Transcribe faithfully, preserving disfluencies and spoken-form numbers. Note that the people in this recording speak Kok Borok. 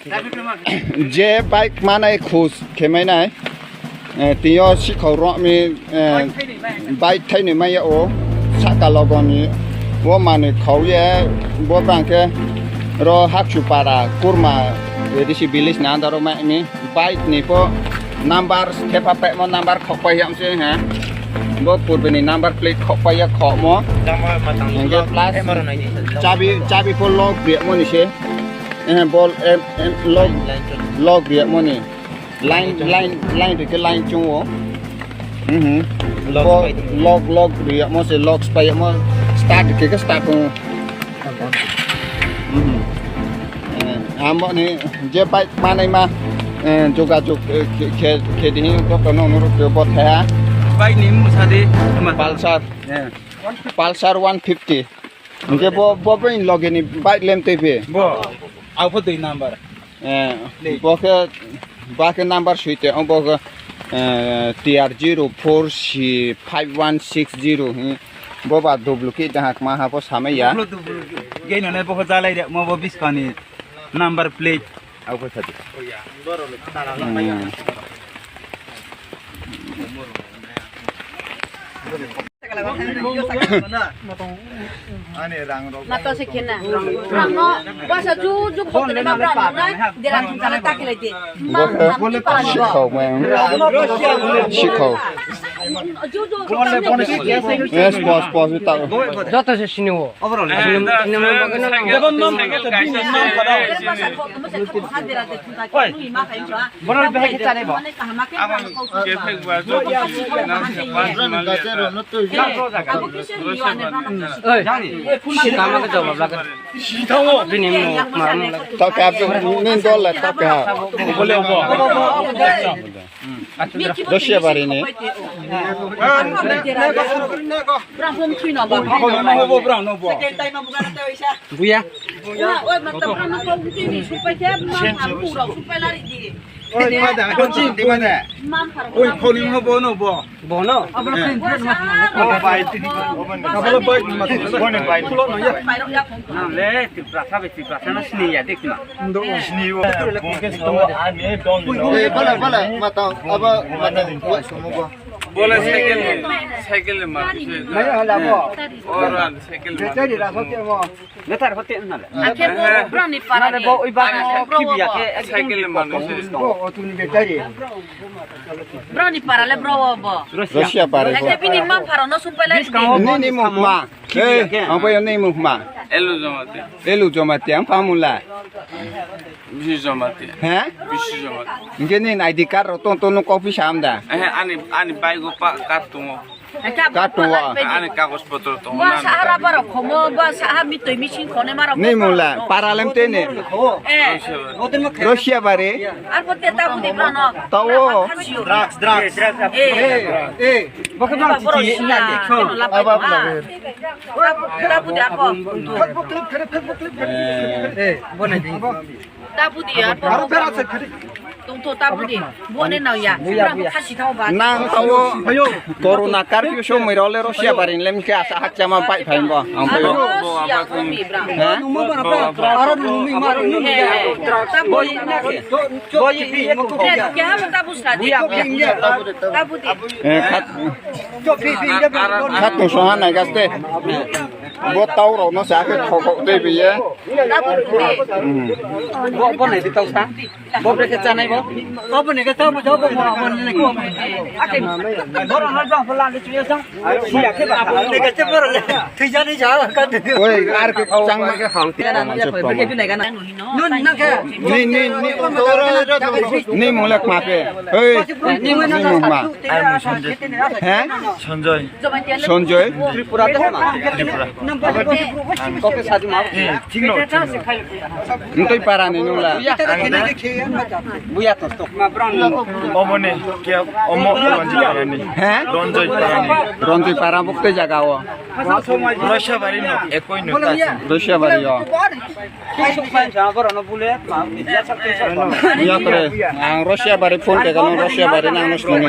Je bike manai khus khemai nai, eh, tiyo sikhau rokni, eh, bike thaini maya o saka logoni o manwi khau ye bo bangke ro Haksu para kurma, eh, A D C village na andaro mai mi bike ni po number thepa pekmo number khokpai yam se ha. Bo purbe ni number plate khokpai ya khokmo. Hingke plus chabi, chabi po lock biyakmo ni se. Eh, bol, em, em, lock, lock riyakmoni. Line, line, line rikhe line chungo. Mhm. Lock Bo, pai di. Lock, lock riyakmo se, lock paiyakmo. Start rikhe khe start tongo. Mhm. Eh, amoni je bike manai ma, eh, jogajog, eh, khe, khe, khe di hin, to, to, no, no, rukhe bo thaya. Bike ni mung sa di, ma. Pulsar. Eh. Pulsar one fifty. Hingke bo, bo bai loge ni bike lem tei phi. Bo, au pho dui number. Eh, Dui. Bo khe, ba khe number sui te, bo khe, eh, T R zero four C five one six zero, hmm. Bo ba duplicate da hak ma ha pho samai ya. Duplicate. Gei no ne bo khe jalai re, mo bo biskani number plate. Au pho sadi. Hmm. Mato se kena. Brang no, basa ju ju khok tene ma brang no na, dera thum kala takilai de. Ma, ma, ma, ma, ma. Sikhau, man. Sikhau. Ju ju khok tene. Yes, boss, boss, we talk. Joto se sini wo. Sini, sini mo bagwi no. Dera basa khok tene se khok ha dera de thum kala nui ma khai ba. Bono bahai khe chanai bo? Oi, kama khe jawab lagwi. Bini mo ma mo lagwi. To kap ni dol la to ka. Bole bo. Dosia bari ni. Buya. Oi, mata brano kau bukini supai khe, ma pharu pura supai lari di. Oi, ma da, ko chin di ma da. Oi, khoni mo bono bo. Bono? Abo bai. Abo bai. Bono bai. Kulo no ya. Nang le, Tripura sabe, Tripura sana sini ya, dek ma. Ndo. Sini wo. Ani don. Oi, bala, bala, mata, abo, mata, sumo bo. Bola cycle, cycle ma. Maya hala bo. Or cycle ma. Betari ra hote mo. Letar hote na le. Akhe bo broni para le bo oi ba mo kibiya ke cycle ma no. Bo o tuni betari. Broni para le bro bo. Russia para. Akhe bini ma para no sumpai la. Ni ni mo ma. Hey, ang pa ni mo ma. Elu jomate. Elu jomate ang pa mula. Bisi joma tiya. He? Bisi joma tiya. Hingke nini I D card rok tong tong no copy sam da? Eh, ani, ani bike o pa card tongo. Card tongo. Ani kagoj potro tongo. Bo na sahara baro khomo, bo saha mitoi mising khone maro. Ni mula, paralem tene. Eh. Russia bari. Ar bo te tabu di brano. Tawo. Drugs, drugs. Eh. Eh. Bo khe bang titi na de. Aba bla. Tabu, tabu di apo. Eh. Eh, bo nai di. Tabu di ya. Aro bera se khari. Tongtho tabu di. Bo ne nang ya. Buya, buya. Khasi thao ba. Nang tawo. Corona curfew somoi role Russia bari lem khe asa hakchama pai phai bo. Ang phaio. Russia ko mi bra. Ha? Aro numi ma numi. Tabu di. Bo ye ye ko. Ke ha tabu sa di. Buya, buya. Tabu di. Eh, khat. Khat tong song ha nai gaste. Bo tau rok no sa khe khok khok tei biye. Bo, bo nai di tau sa. Bo bre khe chanai bo. Abo ni khe tau bo, bo, bo, bo ni khe. Ake, boro no jong phola ni chuya sang. Siya khe ba. Abo ni khe boro le. Thijani ja ka. Oi, ar khe chang ma khe hang. Nun na khe. Ni, ni, ni. Ni mulak ma khe. Oi, ni mulak ma. He? Sanjay. Sanjay? Tripura te ma? Tripura. Ang kok ke sadi ma? Eh, thik no, thik no. Ntoi para ni nula. Buya to to. Obo ni, ke omo Ranjay para ni. He? Ranjay para ni. Ranjay para bukte jaga o. Russia bari no, ekoi no ta. Russia bari o. Buya kore, ang Russia bari phone ke kano Russia bari nang no sini.